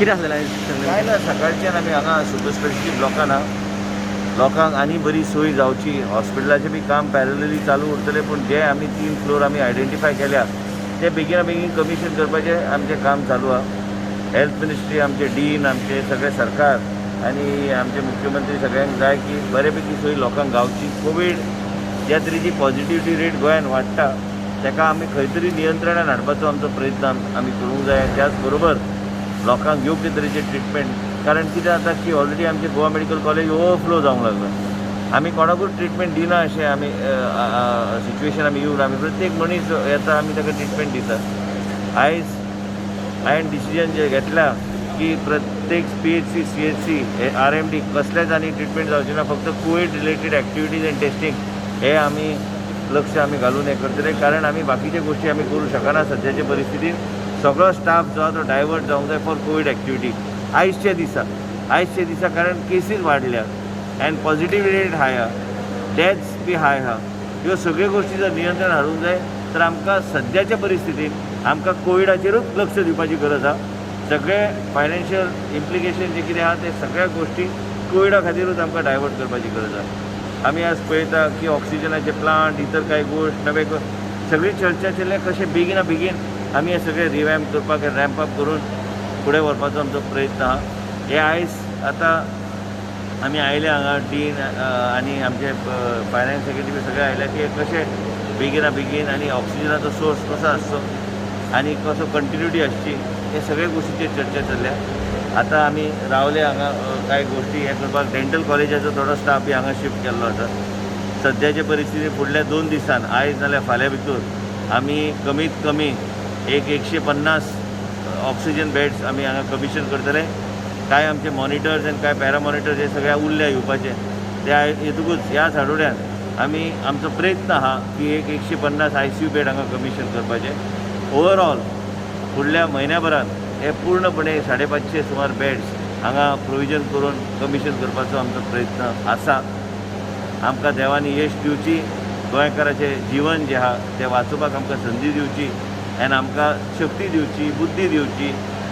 कितें आसलेलें आयज सगळें? काय ना, सकाळच्यान आमी हांगा सुपर स्पेशलिटी ब्लॉकान आहा. लोकांक आनी बरी सोय जावची, हॉस्पिटलाचें बी काम पॅरलली चालू उरतलें, पूण जे आमी तीन फ्लोर आमी आयडेंटिफाय केल्या ते बेगिना बेगीन कमिशन करपाचें आमचें काम चालू आहा. हेल्थ मिनिस्ट्री, आमचे डीन, आमचे सगळे सरकार आनी आमचे मुख्यमंत्री सगळ्यांक जाय की बरे पैकी सोय लोकांक गावची. कोवीड ज्या तरेची पॉझिटिविटी रेट गोंयान वाडटा, ताका आमी खंय तरी नियंत्रणान हाडपाचो आमचो प्रयत्न आमी करूंक जाय. त्याच बरोबर लोकांक योग्य तरेचे ट्रिटमेंट, कारण कितें जाता की ऑलरेडी आमचे गोवा मेडिकल कॉलेज ओवरफ्लो जावंक लागला. आमी कोणाकूच ट्रिटमेंट दिना अशें आमी सिच्युएशन आमी येवना. आमी प्रत्येक मनीस येता, आमी ताका ट्रिटमेंट दिता. आयज हांवें डिसिजन जे घेतला की प्रत्येक पीएचसी, सीएचसी, आरएमडी कसलेच आनी ट्रिटमेंट जावची ना. फक्त Covid related activities and testing हे आमी लक्ष आमी घालून हें करतले, कारण आमी बाकीचे गोश्टी आमी करूं शकना. सद्याचे परिस्थितीन सगळो स्टाफ जो आहा तो डायवर्ट जावंक जाय फॉर कोवीड एक्टिविटी आयजच्या दिसा, आयजच्या दिसा, कारण केसीस वाडल्या अँड पॉझिटिव्ह रेट हाय आहा, डेथ्स बी हाय आहा. ह्यो सगळ्यो गोश्टी जर नियंत्रण हाडूंक जाय तर आमकां सद्याच्या परिस्थितीन आमकां कोविडाचेरूच लक्ष दिवपाची गरज आहा. सगळे फायनान्शियल इम्प्लिकेशन जे कितें आहा ते सगळ्या गोश्टी कोविडा खातीरूच आमकां डायवर्ट करपाची गरज आहा. आमी आज पळयता की ऑक्सिजनाचे प्लांट, इतर कांय गोश्ट नवे सगळी चर्चा चल्ल्या, कशें बेगिना बेगीन आमी हे सगळे रिवॅम्प करपाक, रॅम्प अप करून फुडें व्हरपाचो आमचो प्रयत्न आहा. हे आयज आतां आमी आयले हांगा, डीन आनी आमचे फायनान्स सेक्रेटरी सगळे आयले की कशें बेगिना बेगीन आनी ऑक्सिजनाचो सोर्स कसो आसचो आनी कसो कंटिन्युटी आसची, हे सगळे गोश्टीचेर चर्चा चल्ल्या. आतां आमी रावले हांगा कांय गोश्टी हें करपाक. डेंटल कॉलेजाचो थोडो स्टाफ बी हांगा शिफ्ट केल्लो आसा. सद्याचे परिस्थिती फुडल्या 2 दिसान, आयज नाल्यार फाल्यां भितर आमी कमीत कमी एक 150 ऑक्सिजन बेड्स आमी हांगा कमिशन करतले. कांय आमचे मॉनिटर्स आनी कांय पॅरामॉनिटर्स हे सगळे उरल्या येवपाचे, ते येतकूच ह्याच आठवड्यान आमी आमचो प्रयत्न आहा की एक 150 आयसीयू बेड हांगा कमिशन करपाचे. ओवरऑल फुडल्या म्हयन्या भरान हे पूर्णपणे 550 सुमार बेड्स हांगा प्रोविजन करून कमिशन करपाचो आमचो प्रयत्न आसा. आमकां देवानी यश दिवची, गोंयकाराचें जिवन जें आहा तें वाचोवपाक आमकां संदी दिवची आनी आमकां शक्ती दिवची, बुद्धी दिवची,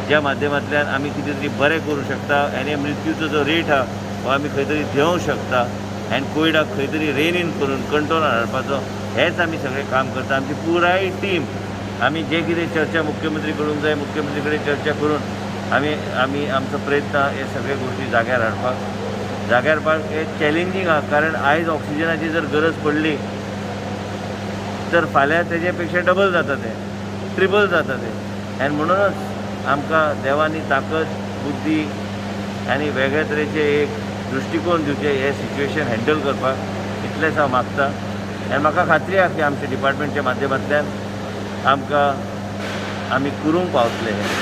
ज्या माध्यमांतल्यान आमी कितें तरी बरें करूं शकता आनी मृत्यूचो जो रेट आहा हो आमी खंय तरी देंवोवंक शकता आनी कोविडाक खंय तरी रेन इन करून कंट्रोलान हाडपाचो हेंच आमी सगळें काम करता. आमची पुराय टीम आमी जे कितें चर्चा मुख्यमंत्री करूंक जाय, मुख्यमंत्री कडेन चर्चा करून आमी आमी आमचो प्रयत्न हे सगळे गोश्टी जाग्यार हाडपाक. जाग्यार हाडपाक हें चॅलेंजींग आहा, कारण आयज ऑक्सिजनाची जर गरज पडली तर फाल्यां तेजे पेक्षा डबल जाता तें, ट्रिपल जाता तें. आनी म्हणूनच आमकां देवानी ताकद, बुद्धी आनी वेगळे तरेचे एक दृश्टिकोन दिवचे हे सिच्युएशन हँडल करपाक, इतलेंच हांव मागता. आनी म्हाका खात्री आहा की आमच्या डिपार्टमेंटच्या माध्यमांतल्यान आमकां आमी करूंक पावतले हें.